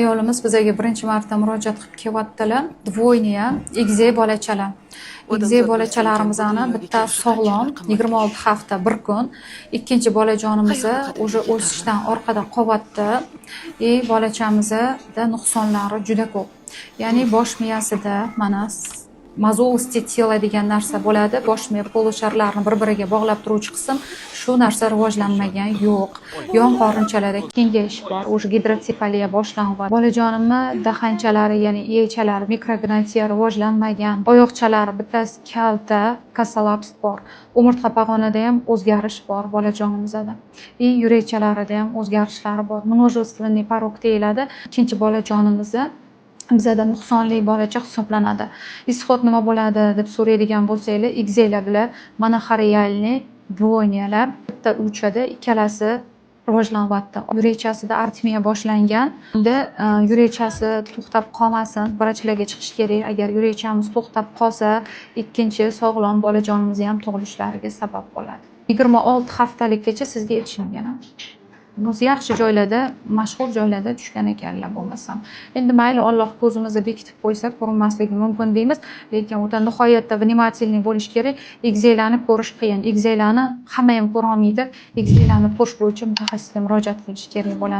Ayolimiz bizaga birinchi marta murojaat qilib kelyaptilar. Двойня, egizak bolachalar. Egizak Odamzod bolachalarimizni dunyoga bittasi kelishi sog'lom, qanchalar qimmatli. 26 hafta 1 kun. Ikkinchi bolajonimiz Hayot qadriga уже yetarmi? o'sishdan orqada qolyapti. И bolachamizda nuqsonlari juda ko'p. Ya'ni bosh miyasida mana мозолистое тело degan narsa bo'ladi. Bosh miya полушар larni bir-biriga bog'lab turuvchi qism, shu narsa rivojlanmagan, yo'q. Yon qorinchalarda kengayish bor, уже gidrotsefaliya boshlanyapti. Bolajonimni dahanchalari, ya'ni iyakchalari, mikrognatiya rivojlanmagan. Oyoqchalari bittasi kalta, косолапство bor. Umurtqa pog'onada ham o'zgarish bor bolajonimizda. И yurakchalarida ham o'zgarishlari bor. Множественный порок deyiladi. Ikkinchi bolajonimizni bizada nuqsonli bolacha hisoblanadi. Исход nima bo'ladi deb so'raydigan bo'lsanglar, egizaklar bular монохориальный двойня lar. Bitta uychada ikkalasi rivojlanyapti. Yurakchasida aritmiya boshlangan. Unda yurakchasi to'xtab qolmasin, vrachlarga chiqish kerak. Agar yurakchamiz to'xtab qolsa, ikkinchi sog'lom bolajonimizni ham tug'ilishlariga sabab bo'ladi. 26 haftalikgacha sizga yetishmagan. O'zi yaxshi joylarda, mashhur joylarda tushgan ekanlar bo'lmasam. Endi mayli, Alloh ko'zimizni bekitib qo'ysa, ko'rinmasligi mumkin deymiz, lekin o'ta nihoyatda внимательный bo'lish kerak. Egizaklarni ko'rish qiyin. Egizaklarni hamma ham ko'ra olmaydi. Egizaklarni ko'rish bo'yicha mutaxassisga murojaat qilish kerak bo'ladi.